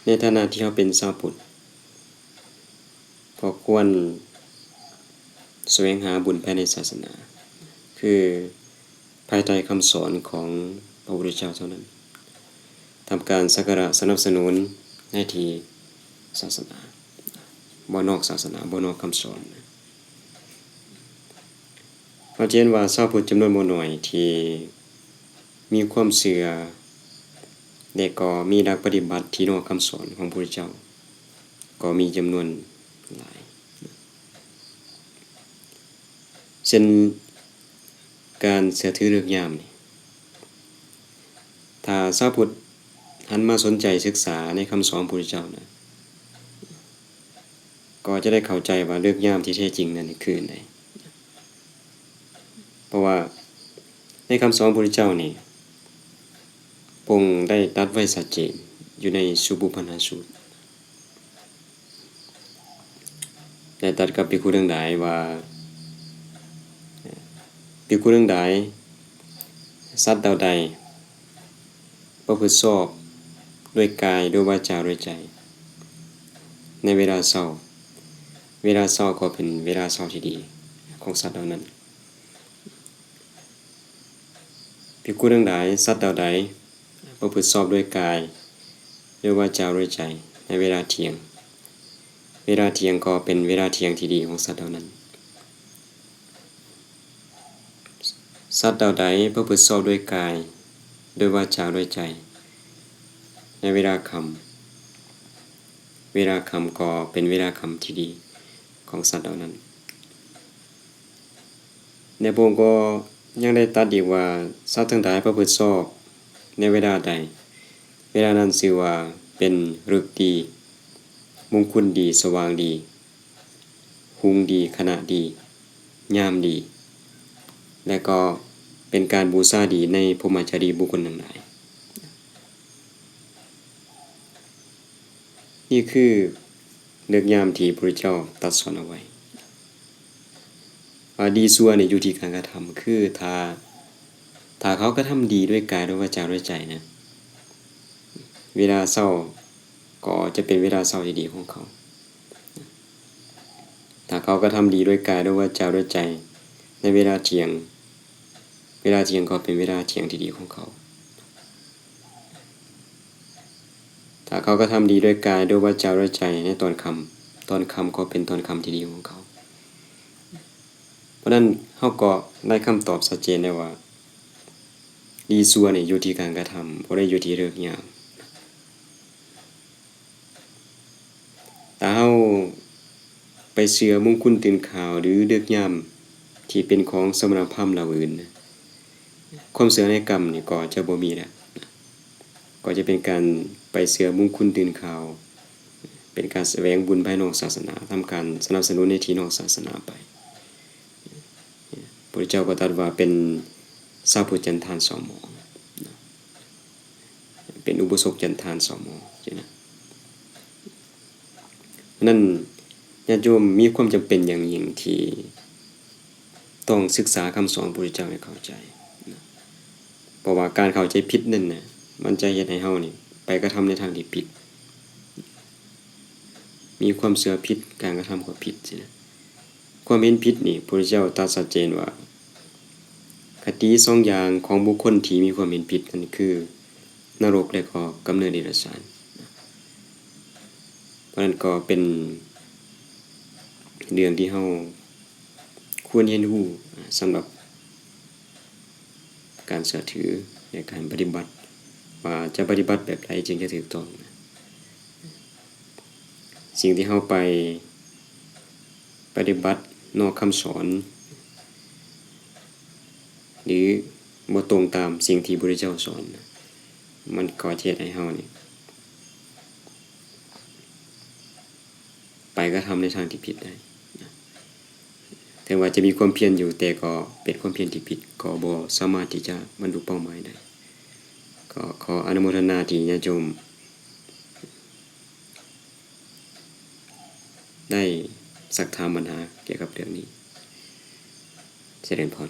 ໃນຖານະທີ່ເຮົາເປັນຊາວພຸດ ກໍຄວນສະແຫວງຫາບຸນພາຍໃນສາສະໜາ ຄືພາຍໃຕ້ຄຳສອນຂອງພະພຸດທະເຈົ້າເທົ່ານັ້ນ, ທຳການສັກກາລະສະໜັບສະໜູນໃນທີ່ສາສະໜາ, ບໍ່ນອກສາສະໜາ, ບໍ່ນອກຄຳສອນ. ເຮົາຈະເຫັນວ່າຊາວພຸດຈຳນວນບໍ່ໜ້ອຍທີ່ມີຄວາມເຊື່ອ ແລະ ກໍມີຫຼັກປະຕິບັດທີ່ນອກຄຳສອນຂອງພະພຸດທະເຈົ້າ ກໍມີຈຳນວນຫຼາຍ. ເຊັ່ນ ການເຊື່ອຖືເລີກຍາມນີ້ ຖ້າຊາວພຸດຫັນມາສົນໃຈສຶກສາໃນຄຳສອນຂອງພະພຸດທະເຈົ້ານະ ກໍຈະໄດ້ເຂົ້າໃຈວ່າເລີກຍາມທີ່ແທ້ຈິງນັ້ນຄືອັນໃດ. ເພາະວ່າໃນຄຳສອນຂອງພະພຸດທະເຈົ້ານີ້ ພະອົງໄດ້ຕັດໄວ້ຊັດເຈນຢູ່ໃນສຸປຸບພັນຫາສູດ ໄດ້ຕັດກັບພິກຂຸທັງຫຼາຍວ່າ, ພິກຂຸທັງຫຼາຍ, ສັດເຫຼົ່າໃດປະພຶດຊອບດ້ວຍກາຍ, ດ້ວຍວາຈາ, ດ້ວຍໃຈ ໃນເວລາເຊົ້າ, ເວລາເຊົ້າກໍເປັນເວລາເຊົ້າທີ່ດີຂອງສັດເຫຼົ່ານັ້ນ. ພິກຂຸທັງຫຼາຍ, ສັດເຫຼົ່າໃດປະພຶດຊອບດ້ວຍກາຍ, ດ້ວຍວາຈາ, ດ້ວຍໃຈ ໃນເວລາທ່ຽງ, ເວລາທ່ຽງກໍເປັນເວລາທ່ຽງທີ່ດີຂອງສັດເຫຼົ່ານັ້ນ. ສັດເຫຼົ່າໃດປະພຶດຊອບດ້ວຍກາຍ, ດ້ວຍວາຈາ, ດ້ວຍໃຈ ໃນເວລາຄ່ຳ, ເວລາຄ່ຳກໍເປັນເວລາຄ່ຳທີ່ດີຂອງສັດເຫຼົ່ານັ້ນ. ແລະ ພະອົງກໍຍັງໄດ້ຕັດອີກວ່າ, ສັດທັງຫຼາຍປະພຶດຊອບໃນເວລາໃດ, ເວລານັ້ນຊື່ວ່າເປັນເລິກດີ, ມຸງຄຸນດີ, ສະຫວ່າງດີ, ຮຸ່ງດີ, ຂະນະດີ, ຍາມດີ ແລະ ກໍເປັນການບູຊາດີໃນພົມມະຈາລີບຸກຄົນທັງຫຼາຍ. ນີ້ຄືເລິກຍາມທີ່ພະພຸດທະເຈົ້າຕັດສອນເອົາໄວ້ ວ່າດີຊົ່ວນີ້ຢູ່ທີ່ການກະທຳ, ຄືຖ້າ, ຖ້າເຂົາກະທຳດີດ້ວຍກາຍ, ດ້ວຍວາຈາ, ດ້ວຍໃຈນະ, ເວລາເຊົ້າກໍຈະເປັນເວລາເຊົ້າທີ່ດີຂອງເຂົາ. ຖ້າເຂົາກະທຳດີດ້ວຍກາຍ, ດ້ວຍວາຈາ, ດ້ວຍໃຈ ໃນເວລາທ່ຽງ, ເວລາທ່ຽງກໍເປັນເວລາທ່ຽງທີ່ດີຂອງເຂົາ. ຖ້າເຂົາກະທຳດີດ້ວຍກາຍ, ດ້ວຍວາຈາ, ດ້ວຍໃຈ ໃນຕອນຄ່ຳ, ຕອນຄ່ຳກໍເປັນຕອນຄ່ຳທີ່ດີຂອງເຂົາ. ເພາະນັ້ນເຮົາກໍໄດ້ຄຳຕອບຊັດເຈນແລ້ວວ່າ ດີຊົ່ວນີ້ຢູ່ທີ່ການກະທຳ, ບໍ່ໄດ້ຢູ່ທີ່ເລີກຍາມ. ຖ້າເຮົາໄປເຊື່ອມຸງຄຸນຕື່ນຂາວ ຫຼື ເລິກຍາມທີ່ເປັນຂອງສະມະນະພາມເຫຼົ່າອື່ນ, ຄວາມເຊື່ອໃນກຳນີ້ກໍຈະບໍ່ມີແລ້ວ, ກໍຈະເປັນການໄປເຊື່ອມຸງຄຸນຕື່ນຂາວ, ເປັນການສະແຫວງບຸນພາຍນອກສາສະໜາ, ທຳການສະໜັບສະໜູນໃນທີ່ນອກສາສະໜາໄປ. ພະພຸດທະເຈົ້າກໍຕັດວ່າເປັນຊາວພຸດຈັນທານເສົ້າໝອງ, ເປັນອຸໂບສົດຈັນທານເສົ້າໝອງຊີ້ນະ. ນັ້ນ ຍາດໂຍມມີຄວາມຈຳເປັນຢ່າງຍິ່ງທີ່ຕ້ອງສຶກສາຄຳສອນຂອງພະພຸດທະເຈົ້າໃຫ້ເຂົ້າໃຈນະ, ເພາະວ່າການເຂົ້າໃຈຜິດນັ້ນນະ ມັນຈະເຮັດໃຫ້ເຮົານີ້ໄປກະທຳໃນທາງທີ່ຜິດ, ມີຄວາມເຊື່ອຜິດ, ການກະທຳກໍຜິດຊີ້ນະ. ຄວາມເຫັນຜິດນີ້ ພະພຸດທະເຈົ້າຕັດຊັດເຈນວ່າ ຄະຕິສອງຢ່າງຂອງບຸກຄົນທີ່ມີຄວາມເຫັນຜິດນັ້ນຄື ນະລົກ ແລະ ກໍກຳເນີດເດຍລະສານ. ເພາະນັ້ນກໍເປັນເລື່ອງທີ່ເຮົາຄວນຮຽນຮູ້ສຳລັບການເຊື່ອຖື ແລະ ການປະຕິບັດ ວ່າຈະປະຕິບັດແບບໃດຈຶ່ງຈະຖືກຕ້ອງ. ສິ່ງທີ່ເຮົາໄປປະຕິບັດນອກຄຳສອນ ຫຼື ບໍ່ຕົງຕາມສິ່ງທີ່ພະພຸດທະເຈົ້າສອນ, ມັນກໍຈະເຮັດໃຫ້ເຮົານີ້ໄປກະທຳໃນທາງທີ່ຜິດໄດ້. ເຖິງວ່າຈະມີຄວາມພຽນຢູ່, ແຕ່ກໍເປັນຄວາມພຽນທີ່ຜິດ, ກໍບໍ່ສາມາດທີ່ຈະບັນລຸເປົ້າໝາຍໄດ້. ກໍຂໍອະນຸໂມທະນາທີ່ຍາດໂຍມ ໄດ້ຊັກຖາມບັນຫາກ່ຽວກັບເລື່ອງນີ້. ຈະເລີນພອນ.